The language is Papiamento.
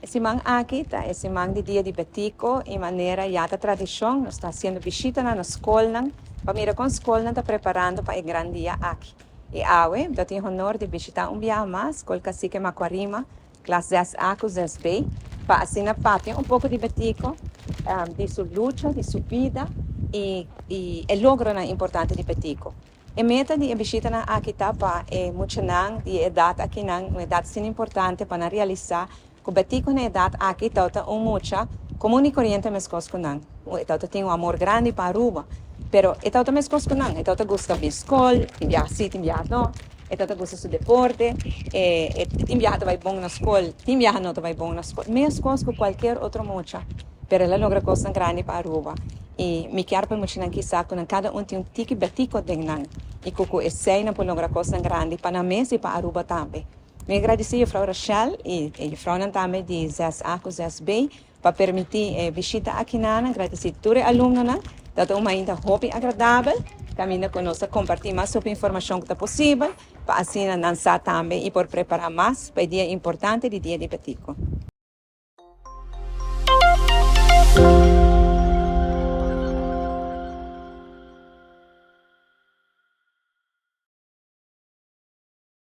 E siman aki ta e siman di Dia di Betico y manera ya ta tradicion nos ta haciendo bishitanan na scolnan pa mira con scolnan ta preparando pa e gran dia aki. Y awe mi ta tin honor di bishita un biaha mas Scol Cacique Macuarima, klas 6A cu 6B, pa asina papia un poco di Betico, di su lucha, di su bida y e logronan importante di Betico. E meta di e bishitanan aki ta pa e muchanan di e edat akinan, un edat asina importante pa nan realisá ku Betico na e edat aki tabata un mucha komun i koriente meskos ku nan. E tabata tin un amor grandi pa Aruba, pero e tabata meskos ku nan. E tabata gusta bin skol, tin biaha si, tin biaha no. E tabata gusta su deporte, e tin biaha ta bai bon na skol, tin biaha no ta bai bon na skol, meskos ku kualkier otro mucha. Pero el a logra kosnan grandi pa Aruba y mi kier pa e muchanan kisa ku nan kada un tin un tiki Betico den nan y ku ku esei nan por logra kosnan grandi pa nan mes y pa Aruba tambe. Mi a gradisi Juffrouw Rachel y e juffrouwnan tambe di 6A ku 6B pa permiti e bishita aki na nan. Gradisi tur e alumnonan. Ta ta un mainta hopi agradabel kaminda ku nos a komparti mas hopi informashon ku ta posibel pa asina nan sa tambe y por prepara mas pa e dia importante di Dia di Betico.